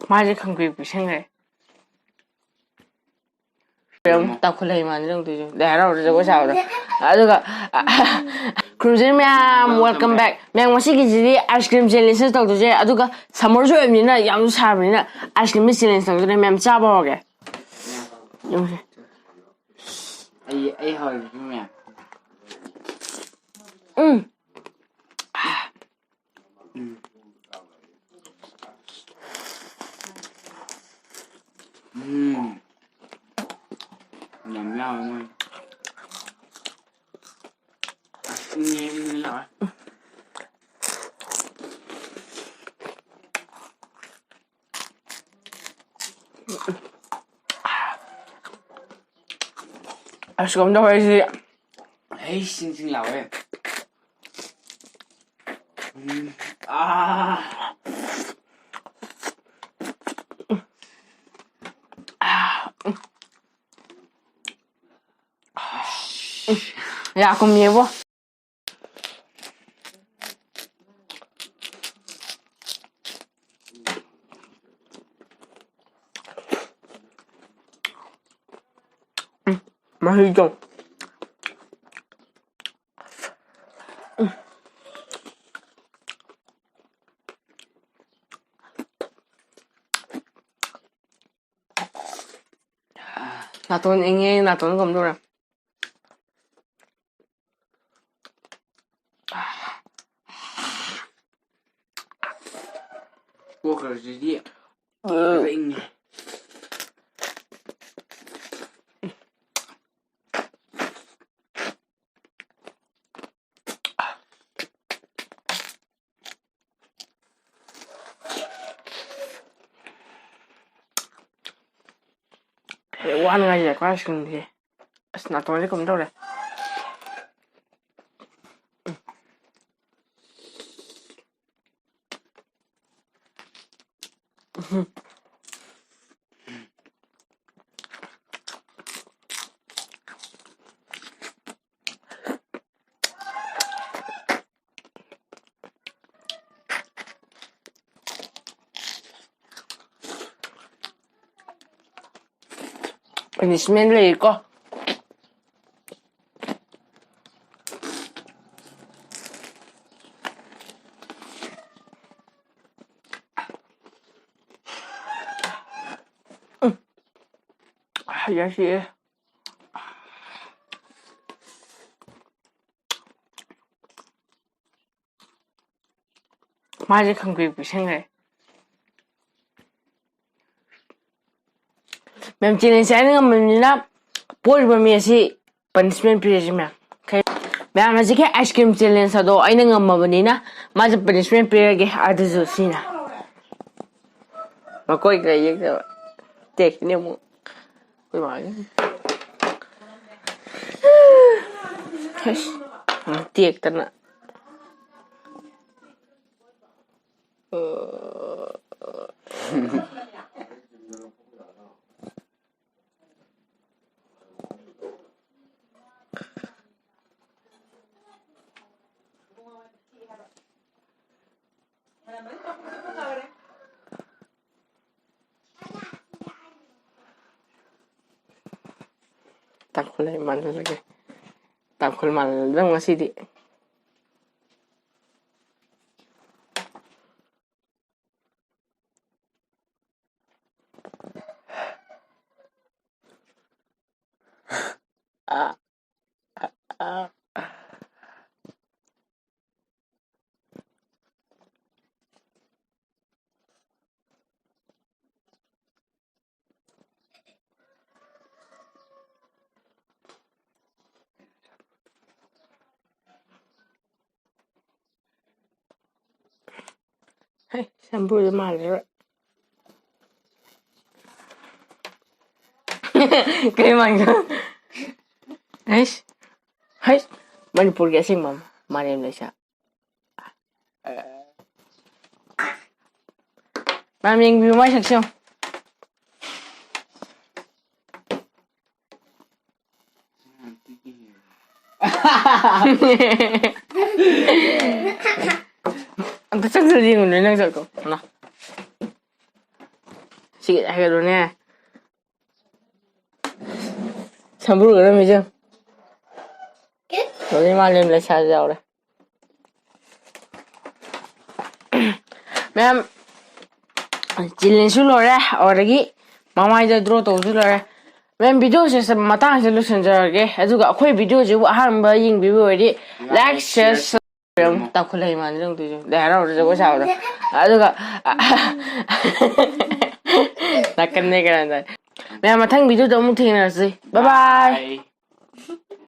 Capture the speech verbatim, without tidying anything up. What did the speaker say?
ꯃꯥꯁꯦ ꯈꯪꯄ꯭ꯔꯦꯛ ꯄ꯭ꯔꯦꯛꯁꯟꯈ꯭ꯔꯦ꯫ ꯇꯥꯎꯈꯠꯂꯛꯏ ꯃꯥꯅ ꯇꯧꯗꯣꯏꯁꯦ꯫ ꯂꯥꯏ ꯍꯔꯥꯎꯕꯗ ꯖꯒꯣꯏ ꯁꯥꯕꯗ꯫ ꯑꯗꯨꯒ, ꯈꯨꯔꯨꯝꯖꯔꯤ ꯃꯌꯥꯝ, welcome back꯫ ꯃꯌꯥꯝ, ꯉꯁꯤꯒꯤꯁꯤꯗꯤ ice cream challenge ꯇꯧꯗꯣꯏꯁꯦ꯫ ꯑꯗꯨꯒ summerꯁꯨ ꯑꯣꯏꯕꯅꯤꯅ, ꯌꯥꯝꯁꯨ ꯁꯥꯕꯅꯤꯅ, ice creamꯒꯤ challenge ꯇꯧꯗꯣꯏꯅꯦ꯫ ꯃꯌꯥꯝ, ꯆꯥꯕ ꯍꯧꯔꯒꯦ꯫ ꯌꯦꯡꯉꯨꯁꯦ꯫ ꯑꯩ, ꯑꯩ ꯍꯧꯔꯒꯦ ꯃꯌꯥꯝ꯫ ꯎꯝ꯫ ꯎꯝ꯫ ꯎꯝ꯫ ꯌꯥꯝ ꯌꯥꯎꯋꯦ ꯃꯣꯏ꯫ ꯑꯁ, ꯏꯪꯉꯦ, ꯏꯪꯉꯦ ꯂꯥꯎꯋꯦ꯫ ꯑꯁ, ꯀꯩꯅꯣꯝ ꯇꯧꯔꯦ ꯁꯤꯗꯤ꯫ ꯍꯩ, ꯁꯤꯡ ꯁꯤꯡ ꯂꯥꯎꯋꯦ꯫ ꯎꯝ, ꯑꯥ꯫ ꯌꯥ ꯀꯨꯝꯃꯦꯕꯣ꯫ ꯎꯝ, ꯃꯍꯤꯗꯣ꯫ ꯎꯝ꯫ ꯅꯥꯇꯣꯟ ꯏꯪꯉꯦ, ꯅꯥꯇꯣꯟ ꯀꯝꯗꯧꯔꯦ? ꯀꯣꯛꯈ꯭ꯔꯁꯤꯗꯤ ꯏꯪꯉꯦ꯫ ꯋꯥꯅꯉꯥꯏꯁꯦ ꯈ꯭ꯋꯥꯏ ꯁꯤꯡꯁꯦ꯫ ꯑꯁ, ꯅꯥꯇꯣꯟꯁꯦ ꯀꯩꯅꯣꯝ ꯇꯧꯔꯦ꯫ Punishment ꯂꯩꯔꯤꯀꯣ꯫ ꯎꯝ꯫ ꯌꯥꯁꯤꯑꯦ꯫ ꯃꯥꯁꯦ ꯈꯪꯄ꯭ꯔꯦꯛ ꯄ꯭ꯔꯦꯛꯁꯟꯈ꯭ꯔꯦ꯫ ꯃꯦꯝ, ꯆꯦꯂꯦꯟꯖꯁꯦ ꯑꯩꯅ ꯉꯝꯃꯕꯅꯤꯅ ꯄꯣꯔꯤꯕ ꯃꯤ ꯑꯁꯤ ꯄꯅꯤꯁꯃꯦꯟ ꯄꯤꯔꯁꯤ ꯃꯦꯝ꯫ ꯃꯌꯥꯝ, ꯍꯧꯖꯤꯛꯀꯤ ꯑꯥꯏꯁ ꯀ꯭ꯔꯤꯝ ꯆꯦꯂꯦꯟꯖ ꯑꯗꯣ ꯑꯩꯅ ꯉꯝꯃꯕꯅꯤꯅ ꯃꯥꯁꯦ ꯄꯅꯤꯁꯃꯦꯟ ꯄꯤꯔꯒꯦ꯫ ꯑꯗꯨꯁꯨ ꯁꯤꯅ ꯃꯀꯣꯏꯒ ꯌꯦꯛꯇꯕ ꯇꯦꯛꯁꯤꯅꯦ ꯑꯃꯨꯛ ꯑꯩꯈꯣꯏ ꯃꯥꯒꯤ꯫ ꯑꯁ, ꯇꯦꯛꯇꯅ꯫ ꯇꯥꯡꯈꯨꯜ ꯃꯥꯟꯅꯗꯒꯦ꯫ ꯇꯥꯡꯈꯨꯜ ꯃꯥꯟꯅꯗꯕ ꯉꯁꯤꯗꯤ꯫ ꯑꯥ, ꯑꯥ, ꯑꯥ꯫ ꯍꯩ, ꯁꯝꯕ꯭ꯔꯨꯁꯨ ꯃꯥꯜꯂꯔꯣꯏ꯫ ꯀꯩ ꯃꯥꯟꯒꯦ? ꯍꯩꯁ, ꯍꯩꯁ, ꯃꯅꯤꯄꯨꯔꯒꯤ ꯑꯁꯦꯡꯕ ꯑꯃ, ꯃꯥꯂꯦꯝ ꯂꯩꯁꯥ꯫ ꯃꯌꯥꯝ ꯌꯦꯡꯕꯤꯌꯨ, ꯃꯥꯏ ꯁꯛꯁꯦ ꯌꯦꯡꯉꯨ꯫ ꯑꯝꯇ ꯆꯪꯁꯤꯜꯂ ꯌꯦꯡꯉꯨꯅꯦ, ꯅꯪ ꯁꯛꯇꯣ꯫ ꯅ꯫ ꯁꯤ ꯍꯥꯏꯒꯠꯂꯨꯅꯦ꯫ ꯊꯝꯕ꯭ꯔꯨꯒꯗꯕ ꯃꯤꯁꯦ꯫ ꯂꯣꯏꯅ ꯃꯥꯂꯦꯝ ꯂꯩꯁꯥꯁꯨ ꯌꯥꯎꯔꯦ꯫ ꯃꯌꯥꯝ, ꯆꯦꯂꯦꯟꯖꯁꯨ ꯂꯣꯏꯔꯦ, ꯑꯗꯨꯗꯒꯤ ꯃꯃꯥꯏꯗ ꯗ꯭ꯔꯣ ꯇꯧꯕꯁꯨ ꯂꯣꯏꯔꯦ꯫ ꯃꯌꯥꯝ, ꯚꯤꯗꯤꯑꯣꯁꯦ ꯃꯇꯥꯡꯁꯤꯗ ꯂꯣꯏꯁꯤꯟꯖꯔꯒꯦ꯫ ꯑꯗꯨꯒ ꯑꯩꯈꯣꯏ ꯚꯤꯗꯤꯑꯣꯁꯤꯕꯨ ꯑꯍꯥꯟꯕ ꯌꯦꯡꯕꯤꯕ ꯑꯣꯏꯔꯗꯤ ꯂꯥꯏꯛ, ꯁꯤꯌꯔ, ꯁꯕꯁꯀ꯭ꯔꯥꯏꯕ ꯇꯧꯈꯠꯂꯛꯏ ꯃꯥꯅꯤ ꯅꯪ ꯇꯧꯔꯤꯁꯦ꯫ ꯂꯥꯏ ꯍꯔꯥꯎꯕꯗ ꯖꯒꯣꯏ ꯁꯥꯕꯗꯣ꯫ ꯑꯗꯨꯒ ꯅꯥꯀꯟꯗꯩ ꯀꯩꯅꯣ ꯇꯧꯋꯦ꯫ ꯃꯌꯥꯝ, ꯃꯊꯪ ꯚꯤꯗꯤꯑꯣꯗ ꯑꯃꯨꯛ ꯊꯦꯡꯅꯔꯁꯤ꯫ ꯕꯥꯏ ꯕꯥꯏ꯫